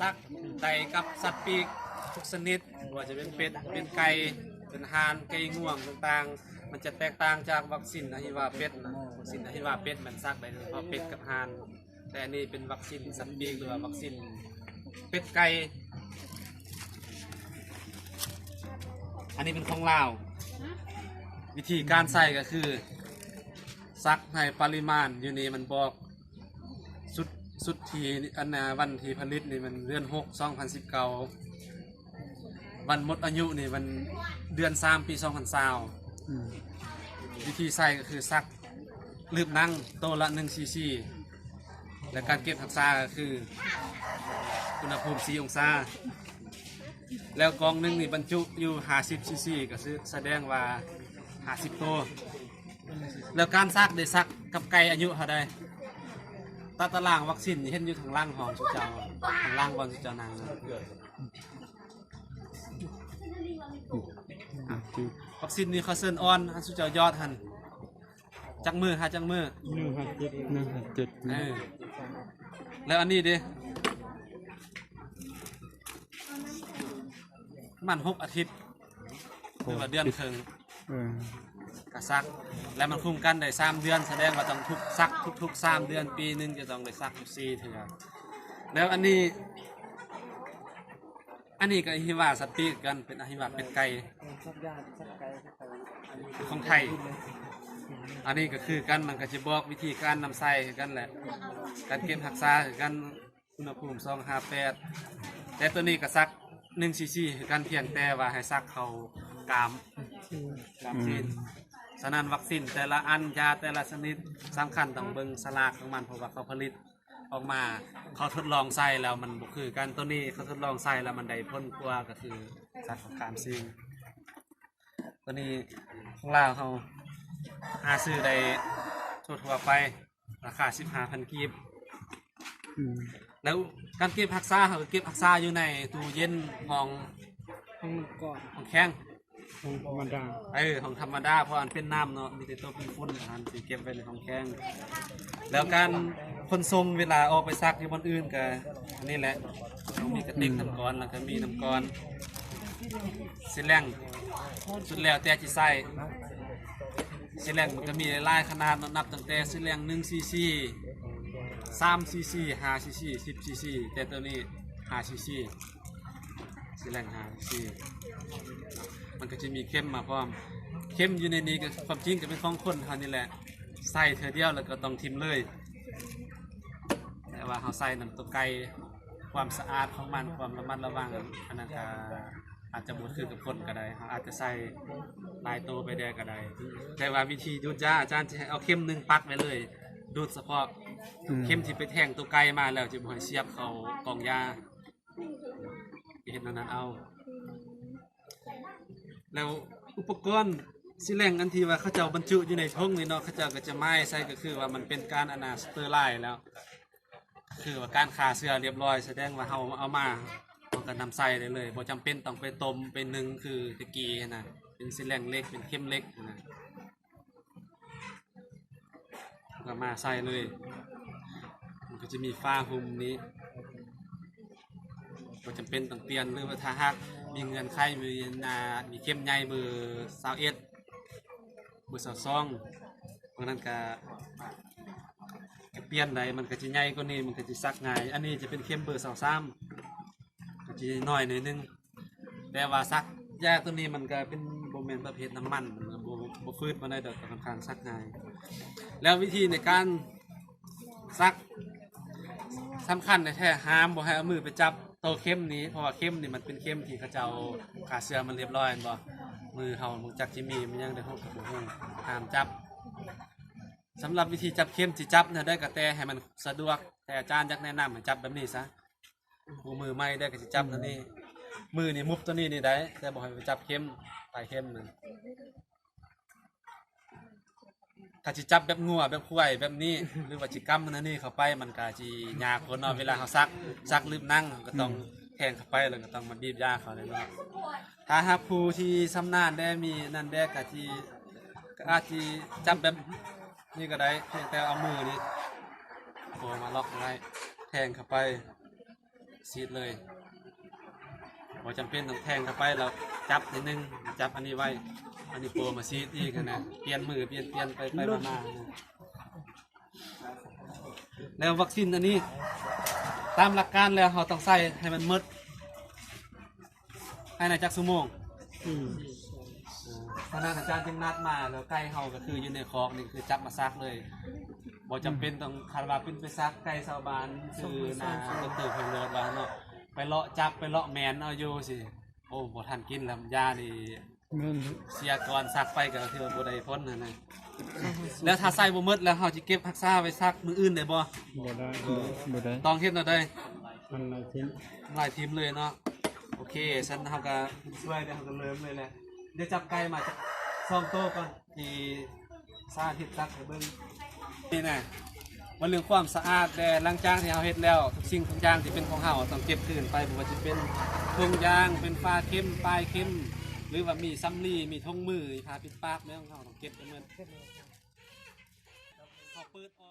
ສັກໄດ້ກັບສັດປີກທຸກຊະນິດ ບໍ່ວ່າຈະເປັນເປັດ ເປັນໄກ່ ເປັນຫ່ານ ໄກ່ງວງຕ່າງໆ ມັນຈະແຕກຕ່າງຈາກວັກຊິນອະຫິວາເປັດນະ. ວັກຊິນອະຫິວາເປັດແມ່ນສັກໄດ້ເສພາະເປັດກັບຫ່ານ ແຕ່ອັນນີ້ເປັນວັກຊິນສັດປີກ ຫຼືວ່າວັກຊິນເປັດໄກ່. ອັນນີ້ເປັນຂອງລາວ. ວິທີການໃສ່ກໍຄື ສັກໃຫ້ປະລິມານຢູ່ນີ້ ມັນບອກຊຸດ ຊຸດທີ່ອັນນາ ວັນທີ່ຜະລິດນີ້ມັນເດືອນຫົກ ສອງພັນສິບເກົ້າ ວັນໝົດອາຍຸນີ້ມັນເດືອນສາມ ປີສອງພັນຊາວ. ອືມ ວິທີໃສ່ກໍຄືສັກ ລືບໜັງໂຕລະໜຶ່ງຊີຊີ ແລະ ການເກັບຮັກສາກໍຄືອຸນຫະພູມສີ່ອົງສາ ແລ້ວກ່ອງໜຶ່ງນີ້ບັນຈຸຢູ່ຫ້າສິບຊີຊີ ກໍຄືສະແດງວ່າຫ້າສິບໂຕ. ແລ້ວການສັກໄດ້ສັກກັບໄກ່ອາຍຸເທົ່າໃດ? ຕາຕະລາງວັກຊິນເຫັນຢູ່ທາງຫຼັງຫ້ອງສຸເຈົ້າ ທາງຫຼັງບ່ອນສຸເຈົ້ານັ່ງນະ. ວັກຊິນນີ້ເຂົາເຊີນອ່ອນ ອັນສຸເຈົ້າຢອດຫັ້ນ ຈັກມື້ຫາຈັກມື້? ໜຶ່ງຫາເຈັດ ໜຶ່ງຫາເຈັດ ເອີ ແລ້ວອັນນີ້ເດ? ປະມານຫົກອາທິດ ຫຼືວ່າເດືອນເຄິ່ງ ເອີ ກະສັກ ແລ້ວມັນຄຸມກັນໄດ້ສາມເດືອນ ສະແດງວ່າຕ້ອງທຸກສັກທຸກໆສາມເດືອນ ປີໜຶ່ງຈະຕ້ອງໄດ້ສັກຢູ່ສີ່ເທື່ອ. ແລ້ວອັນນີ້ ອັນນີ້ກໍອະຫິວາສັດປີກຄືກັນ ເປັນອະຫິວາເປັດໄກ່ ຂອງໄທ. ອັນນີ້ກໍຄືກັນ ມັນກໍຈະບອກວິທີການນຳໃຊ້ຄືກັນແຫຼະ ການເກັບຮັກສາຄືກັນ ອຸນຫະພູມສອງຫ້າແປດ ແຕ່ໂຕນີ້ກໍສັກໜຶ່ງຊີຊີຄືກັນ ພຽງແຕ່ວ່າໃຫ້ສັກເຂົ້າກາມ ກາມຊີ້ນ. ສະນັ້ນວັກຊິນແຕ່ລະອັນ ຢາແຕ່ລະຊະນິດ ສຳຄັນຕ້ອງເບິ່ງສະຫຼາກຂອງມັນ ເພາະວ່າເຂົາຜະລິດ ອອກມາ ເຂົາທົດລອງໃຊ້ແລ້ວມັນບໍ່ຄືກັນ. ໂຕນີ້ເຂົາທົດລອງໃຊ້ແລ້ວມັນໄດ້ຜົນກວ່າ ກໍຄືສັກຂອງກາມຊີນ. ໂຕນີ້ຂອງລາວເຮົາຫາຊື້ໄດ້ທົ່ວໆໄປ ລາຄາສິບຫ້າພັນກີບ. ອືມ ແລ້ວການເກັບຮັກສາ ເຮົາກໍເກັບຮັກສາຢູ່ໃນຕູ້ເຢັນ ຫ້ອງ ຫ້ອງມັງກອນ ຫ້ອງແຂງ ຫ້ອງທຳມະດາ ເອີ ຫ້ອງທຳມະດາ ເພາະມັນເປັນນ້ຳເນາະ ມີແຕ່ໂຕເປັນຝຸ່ນ ອັນຊິເກັບໄວ້ໃນຫ້ອງແຂງ. ແລ້ວການຂົນສົ່ງເວລາອອກໄປສັກຢູ່ບ່ອນອື່ນກໍອັນນີ້ແຫຼະ ຕ້ອງມີກະຕິກ ອືມ ນ້ຳກອນ ແລ້ວກໍມີນ້ຳກອນ ຊິແລັງ ສຸດແລ້ວແຕ່ຊິໃຊ້ ຊິແລັງມັນກໍມີຫຼາຍຂະໜາດເນາະ ນັບຕັ້ງແຕ່ຊິແລັງໜຶ່ງຊີຊີ ສາມຊີຊີ ຫ້າຊີຊີ ສິບຊີຊີ ແຕ່ໂຕນີ້ຫ້າຊີຊີ ຊິແລັງຫ້າຊີຊີ ມັນກໍຈະມີເຂັມມາພ້ອມ. ເຂັມຢູ່ໃນນີ້ກໍຄວາມຈິງກໍເປັນຂອງຄົນເຮົານີ້ແຫຼະ ໃສ່ເທື່ອດຽວແລ້ວກໍຕ້ອງຖິ້ມເລີຍ ແຕ່ວ່າເຮົາໃສ່ນຳໂຕໄກ່ ຄວາມສະອາດຂອງມັນ ຄວາມລະມັດລະວັງ ອັນນັ້ນກໍອາດຈະບໍ່ຄືກັບຄົນກໍໄດ້ ເຮົາອາດຈະໃສ່ຫຼາຍໂຕໄປແດ່ກໍໄດ້. ແຕ່ວ່າວິທີດູດຢາ ອາຈານຈະໃຫ້ເອົາເຂັມໜຶ່ງປັກໄວ້ເລີຍ ດູດສະເພາະ ອືມ ເຂັມທີ່ໄປແທງໂຕໄກ່ມາແລ້ວ ຈະບໍ່ໃຫ້ສຽບເຂົ້າກ່ອງຢາ ເຮັດແນວນັ້ນເອົາ. ແລ້ວອຸປະກອນຊິແລັງອັນທີ່ວ່າເຂົາເຈົ້າບັນຈຸຢູ່ໃນຖົງນີ້ເນາະ ເຂົາເຈົ້າກໍຈະໝາຍໃສ່ ກໍຄືວ່າມັນເປັນການອັນນ່າສະເຕີໄລແລ້ວ ຄືວ່າການຂ້າເຊື້ອລຽບຮ້ອຍ ສະແດງວ່າເຮົາເອົາມາ ເຮົາກໍນຳໃຊ້ໄດ້ເລີຍ ບໍ່ຈຳເປັນຕ້ອງໄປຕົ້ມໄປໜຶ້ງຄືແຕ່ກີ້ຫັ້ນນະ ເປັນຊິແລັງເຫຼັກ ເປັນເຂັມເຫຼັກຫັ້ນນະ ກໍມາໃສ່ເລີຍ. ມັນກໍຈະມີຝາຫຸ້ມນີ້ ບໍ່ຈຳເປັນຕ້ອງປ່ຽນ ຫຼືວ່າຖ້າຫາກມີເງື່ອນໄຂ ມີ ອ່າ ມີເຂັມໃຫຍ່ເບີຊາວເອັດ ເບີຊາວສອງ ພວກນັ້ນກະ ກະປ່ຽນໄດ້ ມັນກະຊິໃຫຍ່ກວ່ານີ້ ມັນກະຊິສັກງ່າຍ. ອັນນີ້ຈະເປັນເຂັມເບີຊາວສາມ ກະຊິນ້ອຍໜ້ອຍໜຶ່ງ ແຕ່ວ່າສັກຢາໂຕນີ້ມັນກະເປັນ ບໍ່ແມ່ນປະເພດນ້ຳມັນ ມັນກະບໍ່ ບໍ່ຝືດປານໃດດອກ ກະຂ້ອນຂ້າງສັກງ່າຍ. ແລ້ວວິທີໃນການສັກ ສຳຄັນແທ້ໆ ຫ້າມບໍ່ໃຫ້ເອົາມືໄປຈັບໂຕເຂັມນີ້ ເພາະວ່າເຂັມນີ້ມັນເປັນເຂັມທີ່ເຂົາເຈົ້າຂ້າເຊື້ອມັນລຽບຮ້ອຍແມ່ນບໍ່? ມືເຮົາມັນຈັກຊິມີມັນຫຍັງໄດ້ ເຮົາກໍບໍ່ຮູ້ ຫ້າມຈັບ. ສຳລັບວິທີຈັບເຂັມ ຊິຈັບແນວໃດກໍແຕ່ໃຫ້ມັນສະດວກ ແຕ່ອາຈານຢາກແນະນຳໃຫ້ຈັບແບບນີ້ຊະ. ຜູ້ມືໃໝ່ໄດ້ກໍຊິຈັບແນວນີ້ ອືມ ມືນີ້ມຸບໂຕນີ້ນີ້ໄດ້ ແຕ່ບໍ່ໃຫ້ໄປຈັບເຂັມ ປາຍເຂັມນັ້ນ. ຖ້າຊິຈັບແບບງົວ ແບບຄວາຍ ແບບນີ້ ຫຼືວ່າຊິກຳອັນນີ້ເຂົ້າໄປ ມັນກໍຊິຍາກໂພດເນາະ. ເວລາເຮົາສັກ ສັກລືບໜັງ ເຮົາກໍຕ້ອງ ອືມ ແທງເຂົ້າໄປ ແລ້ວກໍຕ້ອງມາບີບຢາເຂົ້າເລີຍເນາະ. ຖ້າຫາກຜູ້ທີ່ຊຳນານແດ່ ມີນັ້ນແດ່ ກໍຊິ ກໍອາດຊິຈັບແບບນີ້ກໍໄດ້ ພຽງແຕ່ເອົາມືນີ້ ໂປມາລັອກໄວ້ ແທງເຂົ້າໄປ ສີດເລີຍ ບໍ່ຈຳເປັນຕ້ອງແທງເຂົ້າໄປແລ້ວຈັບນິດໜຶ່ງ ຈັບອັນນີ້ໄວ້ ເອົານິ້ວໂປ້ງມາສີດອີກຫັ້ນນະ ປ່ຽນມືປ່ຽນ ປ່ຽນໄປໄປມາໆ ແລ້ວວັກຊິນອັນນີ້ ຕາມຫຼັກການແລ້ວເຮົາຕ້ອງໃສ່ໃຫ້ມັນໝົດ ພາຍໃນຈັກຊົ່ວໂມງ? ອືມ ເອີ ຂະໜາດອາຈານຈຶ່ງນັດມາ ແລ້ວໄກ່ເຮົາກໍຄືຢູ່ໃນຄອກນີ້ ຄືຈັບມາສັກເລີຍ ບໍ່ຈຳເປັນ ອືມ ຕ້ອງ ຄັນວ່າເປັນໄປສັກໄກ່ຊາວບ້ານ ຄືນາ ສອງພັນສາມສິບ ໂຕເພິ່ນໂລດວ່າເນາະ ໄປເລາະຈັບ ໄປເລາະແມ່ນເອົາຢູ່ຊີ້ ໂອ້ ບໍ່ທັນກິນແລ້ວ ຢານີ້ ແມ່ນ ເສຍກ່ອນ ສັກໄປກໍຖືວ່າບໍ່ໄດ້ຜົນຫັ້ນນະ ແລ້ວຖ້າໃສ່ບໍ່ໝົດແລ້ວ ເຮົາຊິເກັບຮັກສາໄວ້ສັກມື້ອື່ນໄດ້ບໍ່? ບໍ່ໄດ້ ບໍ່ໄດ້ ຕ້ອງເຮັດແນວໃດ? ທຳລາຍຖິ້ມ ທຳລາຍຖິ້ມເລີຍເນາະ ໂອເຄ ຊັ້ນເຮົາກໍຊ່ວຍ ດຽວເຮົາກໍເລີ່ມເລີຍແຫຼະ ດຽວຈັບໄກ່ມາຈັກສອງໂຕກ່ອນ ທີ່ສາທິດສັກໃຫ້ເບິ່ງ ນີ້ນະ ວ່າເລື່ອງຄວາມສະອາດແດ່ ຫຼັງຈາກທີ່ເຮົາເຮັດແລ້ວ ທຸກສິ່ງທຸກຢ່າງທີ່ເປັນຂອງເຮົາຕ້ອງເກັບຄືນໄປ ບໍ່ວ່າຈະເປັນຖົງຢາງ ເປັນຝາເຂັມ ປາຍເຂັມ ຫຼືວ່າມີສຳລີ ມີຖົງມື ຜ້າປິດປາກ ແມ່ນຂອງເຮົາຕ້ອງເກັບໄປໝົດ ເຮົາເປີດອອກ